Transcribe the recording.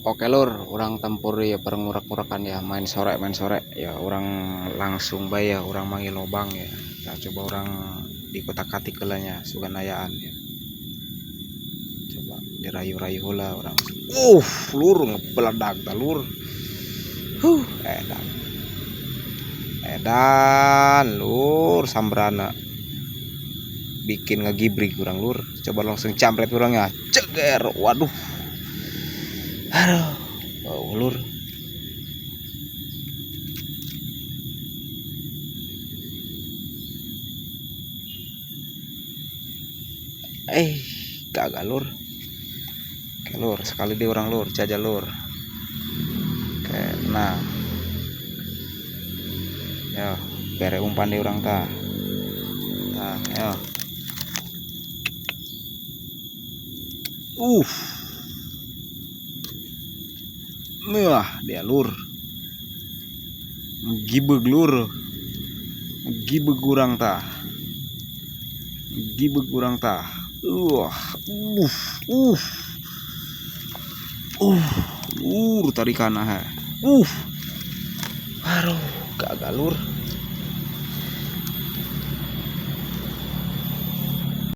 Oke lur, urang tempur ya perngurek-ngurekan ya, main sore ya, urang langsung bae ya, urang manggil lobang ya. Nah, coba urang di kotak-katik heula nya, sugan ayaan ya. Coba dirayu-rayu heula urang. Lur ngebeledag ta lur. Huh, edan. Edan lur sambrana. Bikin ngegibrik urang lur. Coba langsung campret urang ya. Ceger, waduh. Aduh, oh, lur. Gagal lur. Oke lur, sekali di orang lur, jajal lur. Oke, nah. Yo, bere umpan di orang tah. Tah, yo. Wah, dia lur. Gibeg lur. Gibeg urang tah. Gibeg urang tah. Lur tarikan ha. Aduh, gagal lur.